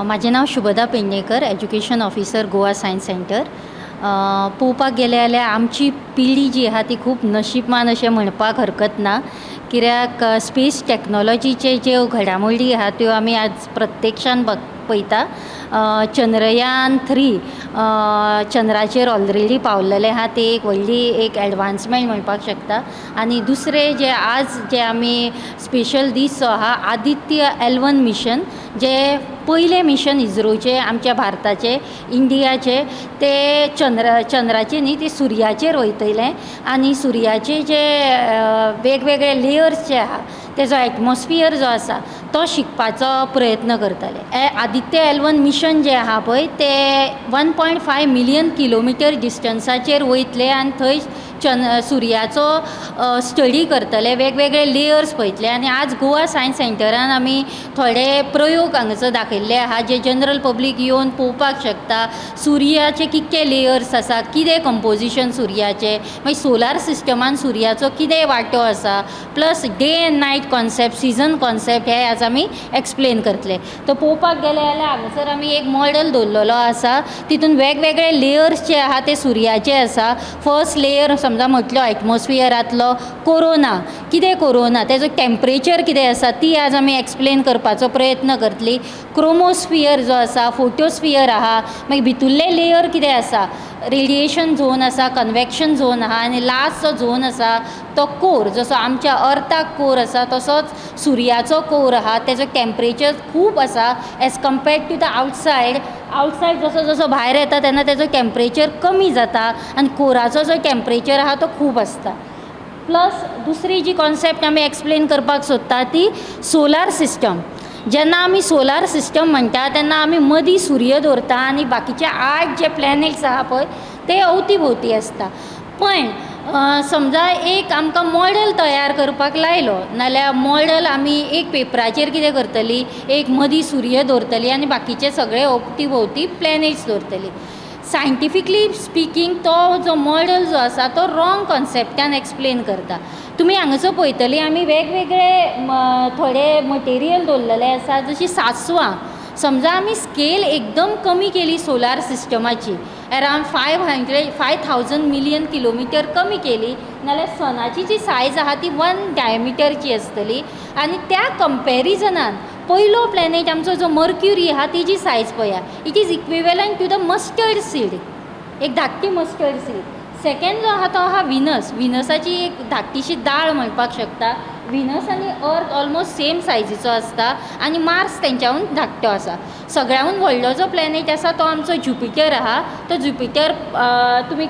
म्हाजें नांव Shubhada Pednekar, education officer, Goa science centre. पळोवपाक गेलें जाल्यार आमची पिळगी जी आहा ती खूब नशीबमान अशें म्हणपाक हरकत ना, कित्याक स्पेस टॅक्नोलॉजीचे ज्यो घडामोडी आहा त्यो आमी आज प्रत्यक्षान पळयता. चंद्रयान 3 चंद्राचेर ऑलरेडी पावलेलें आहा. ती एक व्हडली एक एडवान्समेंट म्हणपाक शकता. आनी दुसरें जे आज जे आमी स्पेशल दीस जो आहा, आदित्य एल 1 मिशन, जे पयलें मिशन इजरोचें, आमच्या भारताचें, इंडियाचें, ते चंद्राचेर न्ही, ते सुर्याचेर वयतले आनी सुर्याचे जे वेगवेगळे लेयर्स जे आहा, तेजो एटमॉस्फियर जो आसा तो शिकपाचो प्रयत्न करतले. आदित्य एल 1 मिशन जें आहा पळय, ते 1.5 million kilometer डिस्टन्साचेर वयतले आनी थंय सुर्याचो स्टडी करतले, वेगवेगळे लेयर्स पळयतले. आनी आज गोवा सायन्स सेंटरान आमी थोडे प्रयोग हांगासर दाखयल्ले आहा, जे जनरल पब्लीक येवन पळोवपाक शकता. सुर्याचे कितके लेयर्स आसा, कितें कंपोजिशन सुर्याचें, मागीर सोलार सिस्टमान सुर्याचो कितें वांटो आसा, plus day and night concept, season concept हे आज आमी एक्सप्लेन करतले. तर पळोवपाक गेले जाल्यार हांगासर आमी एक मॉडल दवरलेलो आसा. तितून वेगवेगळे लेयर्स जे आहा ते सुर्याचे आसा. फर्स्ट लेयर समजा म्हटलो एटमॉस्फियरांतलो कोरोना. कितें कोरोना, तेजो टेम्परेचर कितें आसा, ती आज आमी एक्सप्लेन करपाचो प्रयत्न करतली. क्रोमोस्फियर जो आसा, फोटोस्फियर आहा, मागीर भितुल्ले लेयर कितें आसा, रेडिएशन झोन आसा, कन्वेक्शन झोन आहा आनी लास्ट जो झोन आसा तो कोर. जसो आमच्या अर्थाक कोर आसा, तसोच सुर्याचो कोर आहा. तेजो टेम्परेचर खूब आसा as compared to the outside. Outside जसो जसो भायर येता तेन्ना तेजो टेम्परेचर कमी जाता आनी कोराचो जो टेम्परेचर आहा तो खूब आसता. प्लस दुसरी जी कॉन्सेप्ट आमी एक्सप्लेन करपाक सोदता ती सोलार सिस्टम. जेन्ना आमी सोलार सिस्टम म्हणटा तेन्ना आमी मदीं सूर्य दवरता आनी बाकीचे आठ जे प्लॅनेट्स आहा पळय, ते अवती भोंवती आसता. पण समजा एक आमकां मॉडल तयार करपाक लायलो नाल्यार मॉडल आमी एक पेपराचेर कितें करतलीं? एक मदीं सूर्य दवरतलीं आनी बाकीचे सगळे अवती भोंवती प्लॅनेट्स दवरतलीं. सायंटिफिकली स्पिकींग, तो जो मॉडल जो आसा तो रॉंग कॉन्सेप्टान एक्सप्लेन करता. तुमी हांगासर पळयतलीं, आमी वेगवेगळे थोडे मटेरियल दवरलेले आसा, जशी सांसवां. समजा आमी स्केल एकदम कमी केली सोलार सिस्टमाची, around 500 5,000 million kilometer कमी केली नाल्यार सनाची जी सायज आहा ती वन डायमिटरची आसतली. आनी त्या कंपेरिजनान पयलो प्लॅनेट आमचो जो मर्क्युरी आहा, तेजी सायज पळया, it is equivalent to the mustard seed, एक धाकटी मस्टर्ड सीड. सेकेंड जो आहा तो आहा विनस. विनसाची एक धाकटीशी दाळ म्हणपाक शकता. विनस आनी अर्थ ऑलमोस्ट सेम सायजीचो आसता आनी मार्स तेंच्याहून धाकटो आसा. सगळ्याहून व्हडलो जो प्लॅनेट आसा तो आमचो ज्युपिटर आहा. तो ज्युपिटर तुमी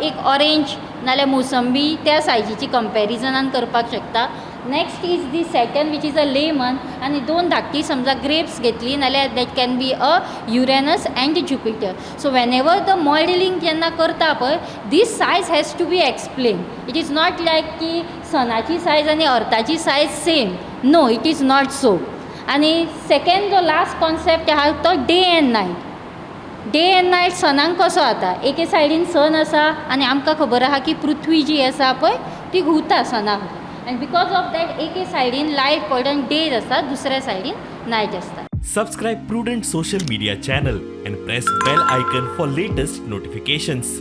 एक ऑरेंज नाल्यार मोसंबी त्या सायजीची कंपेरिजनान करपाक शकता. Next is the Saturn, which is a lemon. आनी दोन धाकटी समजा ग्रेप्स घेतली नाल्यार that can be a Uranus and Jupiter. So whenever the modelling जेन्ना करता पळय, this size has to be explain. It is not like की सनाची सायज आनी अर्थाची size same. No, it is not so. आनी सेकेंड जो last concept आहा तो day and night. Day and night सनाक कसो जाता? एके सायडीन सन आसा आनी आमकां खबर आहा की पृथ्वी जी आसा पळय ती घुंवता सना आनी because of that एके सायडीन लायट पडून डे आसता, दुसऱ्या सायडीन नायट आसता. Subscribe Prudent Social Media channel and press bell icon for latest notifications.